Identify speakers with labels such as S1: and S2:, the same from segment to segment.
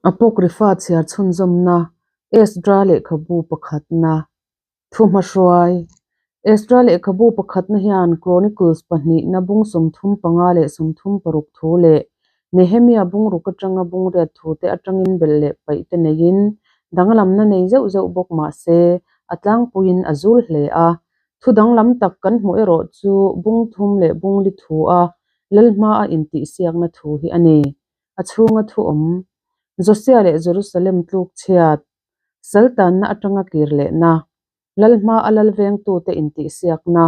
S1: Apocrypha chhiar chhunzawmna, Esdra lehkhabu pakhatna, Thuhmahruai. Esdra lehkhabu pakhatna hian Chronicles pahnihna bung 35 leh 36 thu leh Nehemia bung ruk atanga bung riat thute atangin belh leh paih te neiin danglamna nei zeuh zeuh bawk mah se a tlangpuiin a zul hle a. Thu danglam tak kan hmuh erawh chu bung thum leh bung li thu a Lalhma a intihsiakna thu hi a ni. A chhunga thu awm, Josia leh Jerusalem tluk chhiat, Saltanna atanga kir lehna, Lalhma a lal vengtute intihsiakna,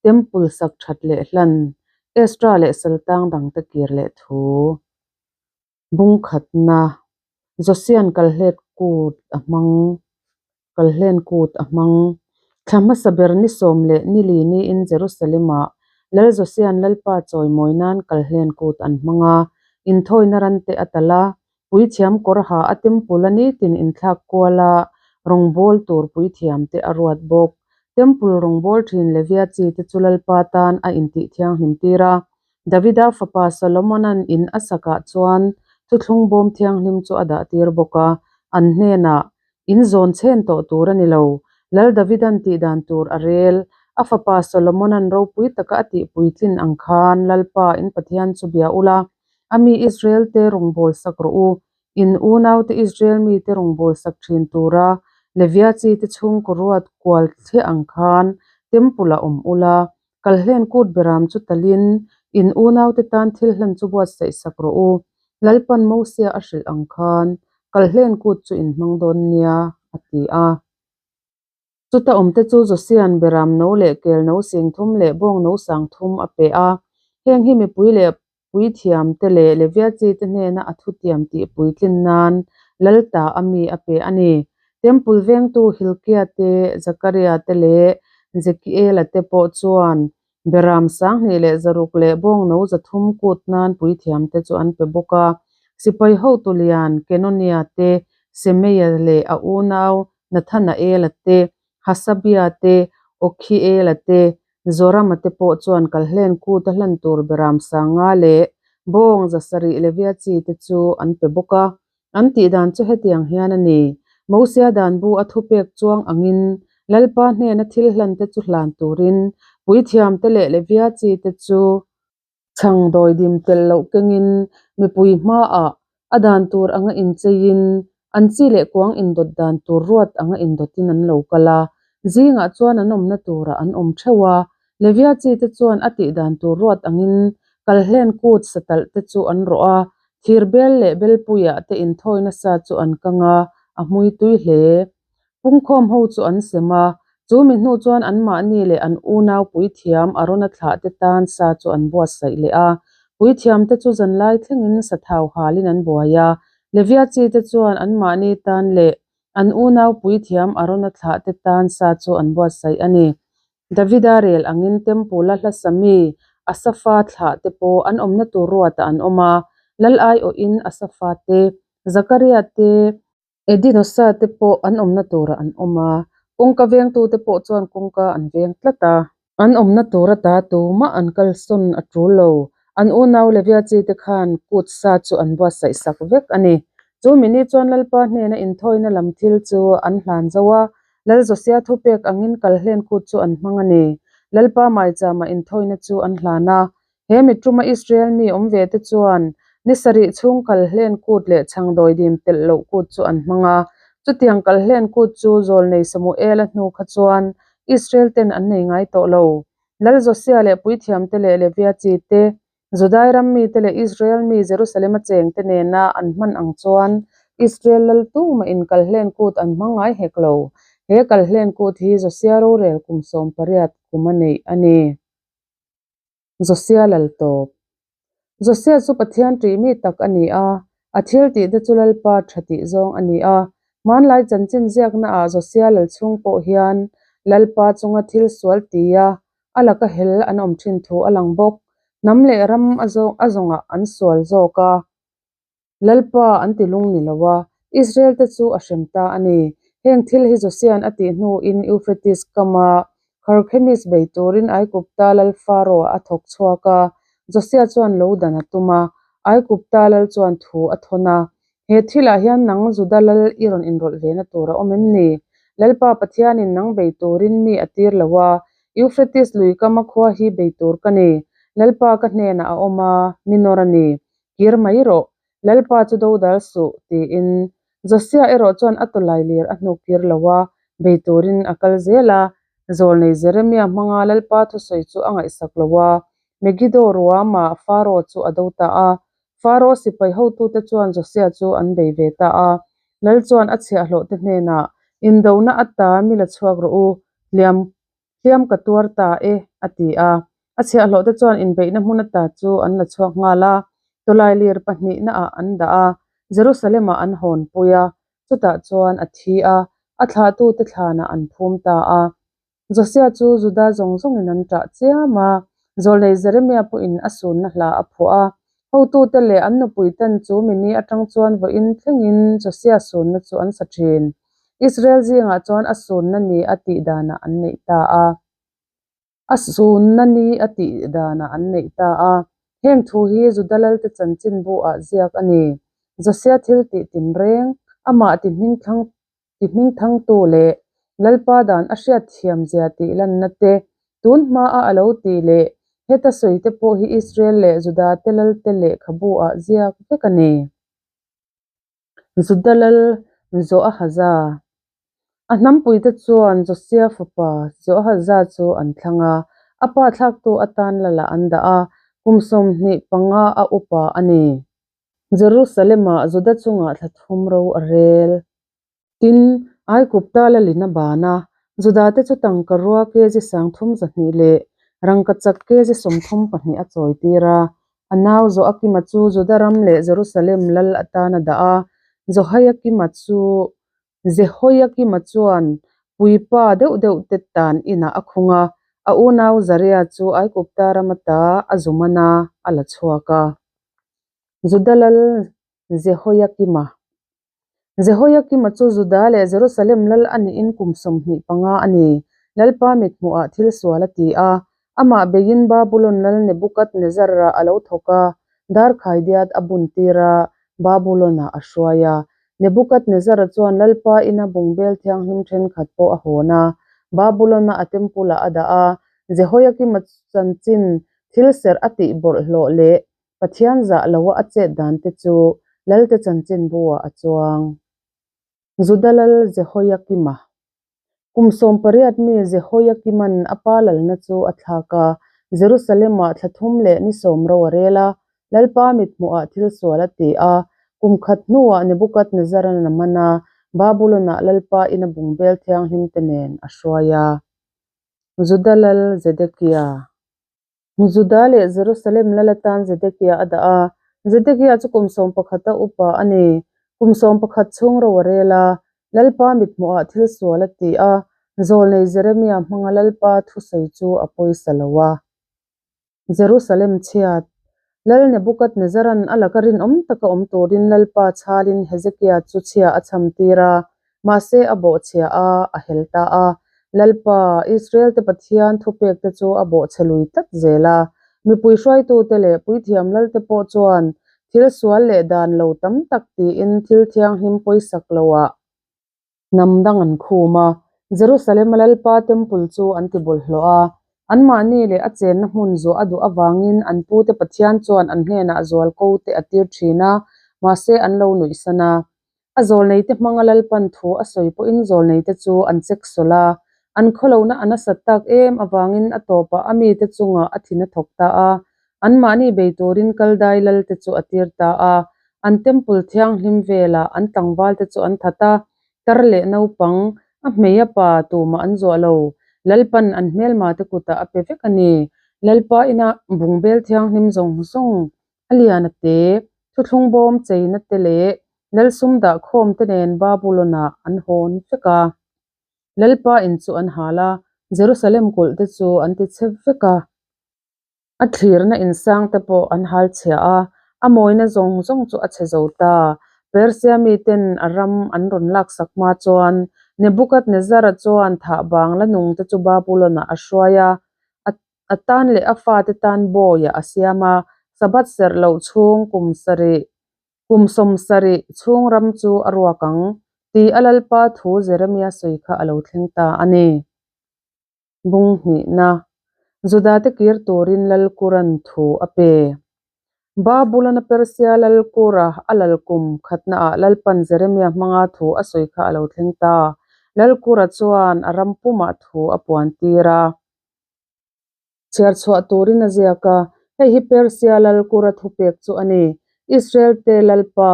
S1: Temple sak that leh hlan, Ezra leh Saltang dangte kir leh thu. Bung khatna, Josia'n kalhlet kut a hmang. Kalhlen kut a hmang. Thla hmasa ber ni sawm leh ni li niin Jerusalem-ah Lal Josia'n Lalpa chawimawi nan Kalhlen kut an hmang a, inthawina rante a talh a, puithiam kawr ha a temple-a nitin inthlak kual a, rawngbâwl tur puithiamte a ruat bawk. Temple rawngbâwl ṭhin Levia chite chu Lalpa tan a intih thianghlim tir a, Davida fapa Solomona'n in a sakah chuan thuthlung bawm thianghlim chu a dah tir bawk a, an hnenah, In zawn chhen tawh tur a ni lo. Lal Davida'n tih dan tur a rel. A fapa Solomona'n ropui taka a tih puitlin ang khan Lalpa in Pathian chu bia ula, a mi Israel-te rawngbâwl sak rawh u. In unaute Israel mite rawngbâwl sak ṭhin tura Levia chite chhungkaw ruat kual thliah ang khan Temple-ah awm ula, Kalhlen kut beram chu talin in unaute tan thil hlan chu buatsaih sak rawh u. Lalpan Mosia a hrilh ang khan Kalhlen kut chu in hmang dawn nia, a ti a. Chuta awmte chu Josia'n beram no leh kel no 30 leh bawng no 30 a pe a. Heng hi mipui leh puithiamte leh Levia chite hnena a thutiam tih puitlin nan Lalta a mi a pe a ni. Temple vengtu Hilkia te, Zakaria te leh Zekiela te pawh chuan Beram 2600 leh bawngno 300 kut nan puithiamte chu an pe bawk a. Sipai hotu lian Kenonia te, Semeia leh a unau Nathanaela te, Hasabia te, Okhiela te, Zorama te pawh chuan kalhlen kut a hlan tur beram 5000 leh bawng 700 Levia chi te chu an pe bawk a. An tih dan chu hetiang hian a ni, Mosia dan bu a thupek chuang angin Lalpa hnena thil hlan te chu hlan turin puithiam te leh Levia chi te chu Chhang dawidim telh loh kengin mipui hmaah a dan tur anga incheiin an chi leh kuang indawt dan tur ruat anga indawtin an lo kal a. Zingah chuan an awmna turah an awm theuh a. Levia chite chuan a tih dan tur ruat angin kalhlen kut satalh te chu an rawh a, thirbel leh belpuiah te inthawi nasa chu an kang a, a hmui tui hle. Pungkhawm ho chu an sem a, chu mi hnu chuan anmahni leh an unau puithiam Arona thlah te tan sa chu an buatsaih leh a. Puithiam te chu zanlai thlengin sathau halin an buai a, Levia chi te chuan anmahni tan leh an unau puithiam Arona thlah te tan sa chu an buatsaih a ni. Davida rel angin Temple-a hlasa mi Asafa thlah te pawh an awmna tur ruatah an awm a, Lal aiawhin Asafa te, Zakaria te, Edinosa te pawh an awmna turah an awm a, kawngka vengtute pawh chuan kawngka an veng tlat a. An awmna tur ata tumah an kalsawn a tul lo. An unau Levia chi te khan kut sa chu an buatsaih sak vek a ni. Chu mini chuan Lalpa hnena inthawina lam thil chu an hlan zo a, Lal Josia thupek angin kalhlen kut chu an hmang a ni. Lalpa maichama inthawina chu an hlan a, He miṭuma Israel mi awm ve te chuan ni sarih chhung kalhlen kut leh chhang dawidim telh loh kut chu an hmang a. Chutiang kalhlen kut chu Zawlnei Samuela hnu kha chuan Israel ten an nei ngai tawh lo. Lal Josia leh puithiamte leh Levia chi te, Judai ram mite leh Israel mi Jerusalem-a chengte nena an hman ang chuan Israel lal tumah in kalhlen kut an hmang ngai hek lo. He kalhlen kut hi Josia rorel kum 18 kum a neih a ni. Josia lal tawp. Josia chu Pathian ṭih mi tak a ni a, a thil tihte chu Lalpa ṭha tih zawng a ni a. Hmanlai chanchin ziaknaah Josia lal chhung pawh hian Lalpa chunga thil sual tia a laka hel an awm ṭhin thu a lang bawk. Hnam leh ram a zawngah an sual zawk a. Lalpa an ti lung ni lo a, Israel te chu a hrem ta a ni. Heng thil hi Josia'n a tih hnuin Euphrates kama Kharkhemis bei turin Aigupta lal Pharaoh a thawk chhuak a, Josia chuan lo dan a tum a, Aigupta lal chuan thu a thawn a. He thilah hian nang Juda lal i rawn inrawlh ve na tur a awm em ni? Lalpa Pathianin nang bei turin mi a tir lo a, Euphrates lui kama khua hi bei tur ka ni. Lalpa ka hnenah a awm a, mi nawr a ni. Kir mai rawh. Lalpa chu dodal suh, tiin. Josia erawh chuan a tawlai lir a hnuk kir lo a, bei turin a kal zel a. Zawlnei Jeremia hmanga Lalpa thusawi chu a ngaihsak lo a, Megiddo ruamah Faro chu a do ta a. Faro sipai hotute chuan Josia chu an bei ve ta a. Lal chuan a chhiahhlawhte hnenah, Indona ata mi la chhuak rawh u, hliam hliam ka tuar ta e, a ti a. A chhiahhlawhte chuan inbeihna hmun ata chu an la chhuak nghal a, tawlailir pahnihnaah an dah a, Jerusalem-ah an hawnpui a, chutah chuan a thi a, a thlahtute thlanah an phum ta a. Josia chu Juda zawng zawngin an ṭah chiam a, zawlnei Jeremia pawhin a sunna hla a phuah a. Hotute leh an nupuiten chu mini aṭang chuan vawiin thlengin Josia sunna chu an sa ṭhin. Israel zingah chuan a sunna ni a tih danah an neih ta a. A sunna ni a tih danah an neih ta a. Heng thu hi Juda lalte chanchinbu ah ziak a ni. Josia thil tih tinreng, amah ti hmingthlang ti hmingthangtu leh Lalpa dan a hriatthiam zia tih lanna te, tun hmaa a lo tih leh heta sawi te pawh hi Israel leh Juda te lalte lehkhabu ah ziak vek a ni. Juda lal Joahaza A hnampuite chuan Josia fapa Joahaza chu an thlang a, a pa thlaktu atan lalah an dah a, kum 25 a upa a ni. Jerusalem-ah Juda chungah thla thum ro a rel. Tin, Aigupta lalin a ban a, Judate chu tangka rua kg 3200 leh rangkachak kg 32 a chawitir a. A nau Joakima chu Juda ram leh Jerusalem lal atan a dah a, Johaikima chu Jehoiakima chuan puipa deuh deuh te tan inah a khung a, a unau Zaria chu Aigupta ram ata a zu man a, a la chhuak a. Juda lal Jehoiakima Jehoiakima chu Juda leh Jerusalem lal a nihin kum 25 a ni. Lalpa mithmuhah thil sual a ti a, amah beiin Babulon lal Nebukadnezar-a a lo thawk a, darkhaidiat a buntir a, Babulon-ah a hruai a. Nebukadnezar-a chuan Lalpa ina bungbel thianghlim thenkhat pawh a hawn a, Babulon-a a temple-ah a dah a. Jehoiakima chanchin thil serh a tih bawlhhlawh leh Pathian zah loa a chet dan te chu Lalte chanchinbu-ah a chuang. Juda lal Jehoiakima Kum 18 mi Jehoiakima'n a pa lalna chu a thlak a, Jerusalem-ah thla thum leh ni sawm ro a rel a, Lalpa mithmuhah thil sual a ti a. Kum khat hnuah Nebukadnezar-a'n a man a, Babulon-ah Lalpa ina bungbel thianghlim te nen a hruai a. Juda lal Zedekia. Juda leh Jerusalem lal atan Zedekia a dah a. Zedekia chu kum 11 a upa a ni. Kum 11 chhung ro a rel a, Lalpa mithmuhah thil sual a ti a, zawlnei Jeremia hmanga Lalpa thusawi chu a pawisa lo a. Jerusalem chhiat Lal Nebukadnezaran a laka rinawm taka awm turin Lalpa chhalin Hezekia chu chhia a chham tir a, mahse a bawhchhia a, a hel ta a. Lalpa, Israel-te Pathian thupekte chu a bawhchhe lui tlat zel a. Mipui hruaitute leh puithiam lalte pawh chuan thil sual leh dan lo tam tak tiin thil thianghlim pawisak loah hnam dang an khum a. Jerusalem-a Lalpa Temple chu an ti bawlhhlawh a. Anmahni leh a chenna hmun zuah a duh avangin an pute Pathian chuan an hnenah zualko te a tir thin a, mahse an lo nuihsan a. A zawlneite hmanga Lalpan thu a sawi pawhin zawlneite chu an chek sawlh a, an khawlohna a nasat tak em avangin a tawpah a mite chungah a thin a thawk ta a, anmahni bei turin Kaldai lalte chu a tir ta a. An temple thianghlim velah an tlangvalte chu an that a, tar leh naupang, a hmei a pa tumah an zuah lo. Lalpan an hmelmate kutah a pe vek a ni. Lalpa ina bungbel thianghlim zawng zawng A lian a te, thuthlung bawm cheina te leh Lalsum dah khawm te nen Babulon-ah an hawn vek a. Lalpa in chu an hal a, Jerusalem kulh te chu an ti chhe vek a. A thlirna insang te pawh an hal chhia a, a mawina zawng zawng chu a chhe zo ta. Persia miten a ram an rawn laksak hma chuan Nebukadnezar-a chuan thah bang la nung te chu Babulon-ah a hruai a, a A tan leh a fate tan bawiah a siam a, Sabbath serh loh chhung kum sarih. Kum 70 chhung ram chu a ruak ang, tih a Lalpa thu Jeremia sawi kha a lo thleng ta a ni. Bung hnihna, Judate kir turin Lal Kuran thu a pe. Babulon-a Persia Lal Kura a lal kum khatnaah Lalpan Jeremia hmanga thu a sawi kha a lo thleng ta. Lal Kura chuan a ram pumah thu a puan tir a. Chhiar chhuah turin a ziak a, hei hi Persia Lal Kura thupek chu a ni, Israel te Lalpa,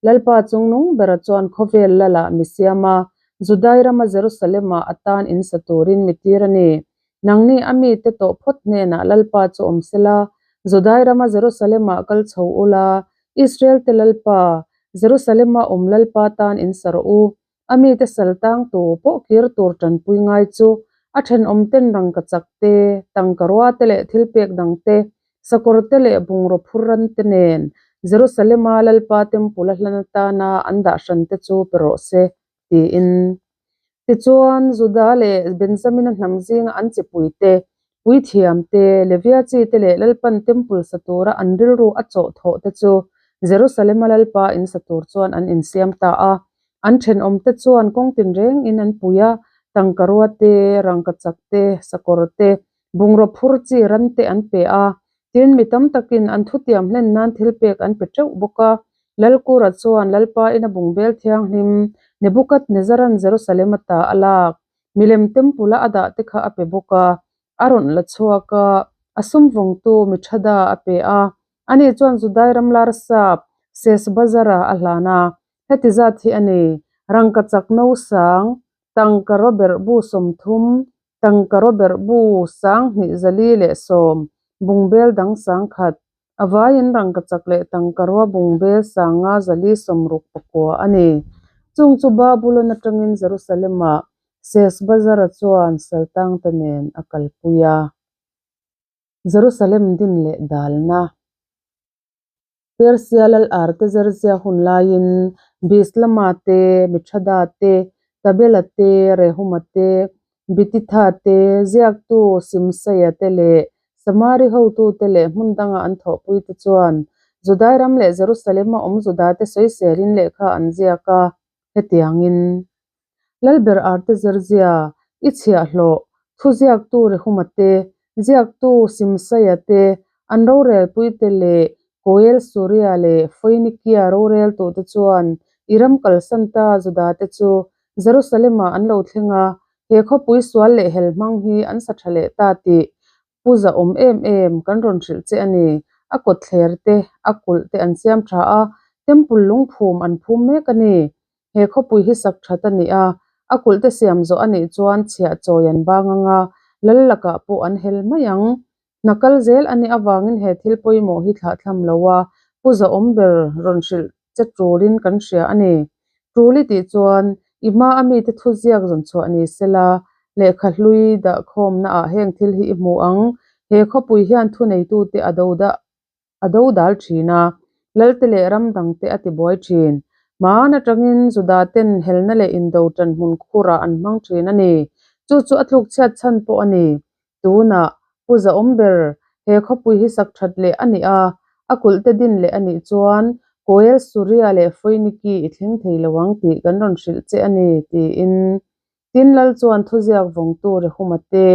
S1: Lalpa chungnung bera chuan khawvel lalah mi siam a, Judai rama Jerusalem-ah a tan in sa turin mi tir a ni. Nangni a mite tawh phawt hnenah Lalpa chu awm sela, Judai rama Jerusalem-ah kal chho ula, Israel te Lalpa, Jerusalem-a awm Lalpa tan in sa rawh u, A mite sal tang tu pawh kir tur tanpui ngai chu a thenawm ten rangkachak te, tangkarua te leh thilpek dang te, sakawr te leh bungraw phur ran te nen Jerusalema Lalpa Temple a hlan atana an dah hran te chu pe rawh se, tiin. Tichuan, Juda leh Benjamina hnam zinga an chipui te, puithiam te, Levia chi te leh Lalpan Temple sa tura an rilru a chawh thawh te chu Jerusalema Lalpa in sa tur chuan an insiam ta a. An thenawmte chuan kawng tinrengin an pui a, tangkarua te, rangkachak te, sakawr te, bungraw phur chi ran te an pe a. Tin, mi tam takin an thutiam hlen nan thilpek an pe teuh bawk a. Lalkura chuan Lalpa ina bungbel thianghlim Nebukadnezaran Jerusalem ata a lak milem temple-a a dah te kha a pe bawk a. A rawn la chhuak a, a sum vawngtu Mithada a pe a. Ani chuan Judai ram larsap Sesbazara a hlan a. Heti zat hi a ni, Rangkachak no sang, tangka rawberh bu 30, tangka rawberh bu 2410, bungbel dang 1000, a vaiin rangkachak leh tangka rua bungbel 5469 a ni. Chung chu Babulon atangin Jerusalem-ah Sesbazara chuan saltangte nen a kalpui a. Jerusalem din leh dalna. Persia lal Artaxerxes hun laiin Bislama te, Mithada te, Tabela te, Rehuma te, Bititha te, ziaktu Simsaia te leh Samari hotute leh hmun danga an thawhpuite chuan Judai ram leh Jerusalem-a awm Judate sawiselin lehkha an ziak a, hetiangin. Lalber Artaxerxes i chhiahhlawh, thuziaktu Rehuma te, ziaktu Simsaia te, an rorelpuite leh Koel Suria leh Foinikia roreltute chuan i ram kalsan ta Judate chu Jerusalem-ah an lo thleng a, he khawpui sual leh hel hmang hi an sa tha leh ta tih Pu zahawm em em, kan rawn hrilh che a ni. A kawtthler te, a kulh te an siam tha a, temple lungphum an phum mek a ni. He khawpui hi sak that a ni a, a kulh te siam zawh a nih chuan chhiah chawi an bang ang a, lal lakah pawh an hel mai ang. Hna kal zel a nih avangin he thil pawimawh hi thlahthlam lo a, Pu zahawm ber rawn hrilh che tulin kan hria a ni. Tul i tih chuan i hma a mite thuziak zawn chhuah ni sela, lehkha hlui dah khawmnaah heng thil hi i hmu ang. He khawpui hian thuneitute a do dah a do dal thin a, lalte leh ram dangte a tibuai thin. Hmaan atangin Juda ten helna leh indo tan hmun khurah an hmang thin a ni. Chu chu a tlukchhiat chhan pawh a ni. Tunah, Pu Zahawm ber, he khawpui hi sak that leh a nih a, a kulh te din leh a nih chuan Koel Suria leh Foiniki i thleng thei lo ang tih kan rawn hrilh che a ni, tiin Tin Lal chuan thuziak vawngtu Rehuma te,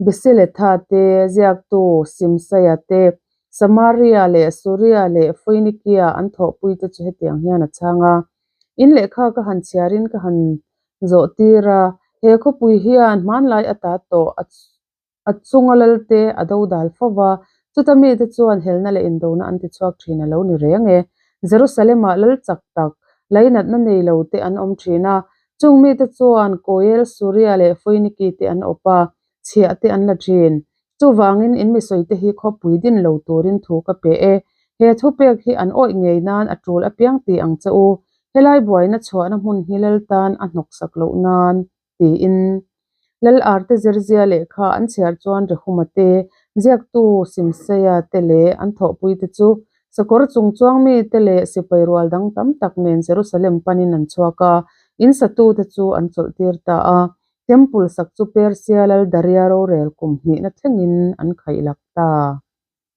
S1: Bisiletha te, ziaktu Simsaia te, Samaria leh Suria leh Foinikia an thawhpuite chu hetiang hian a chhang a. In lehkha ka han chhiarin ka han zawh tir a, he khawpui hian hmanlai a ta tawh a chunga lalte a do dal fo va, chuta mite chuan helna leh indona an ti chhuak thin a lo ni reng e. Jerusalem-ah lal chak tak, lainatna nei lo te an awm thin a, chung mite chuan Koel, Suria leh Foiniki te an awp a, chhiah te an la thin. Chuvangin in misawite hi khawpui din lo turin thu ka pe e. He thupek hi an awih ngei nan a tul apiang ti ang che u. Helai buaina chhuahna hmun hi Lal tan a hnawksak loh nan, tiin. Lal Arte Zerzia lehkha an chhiar chuan Rehuma te, ziaktu Simseia te leh an thawhpuite chu sakawr chungchuang mite leh sipai rual dang tam tak nen Jerusalem panin an chhuak a, in satute chu an chawlhtir ta a. Temple sak chu Persia lal Daria rorel kum hnihna thlengin an khaihlak ta.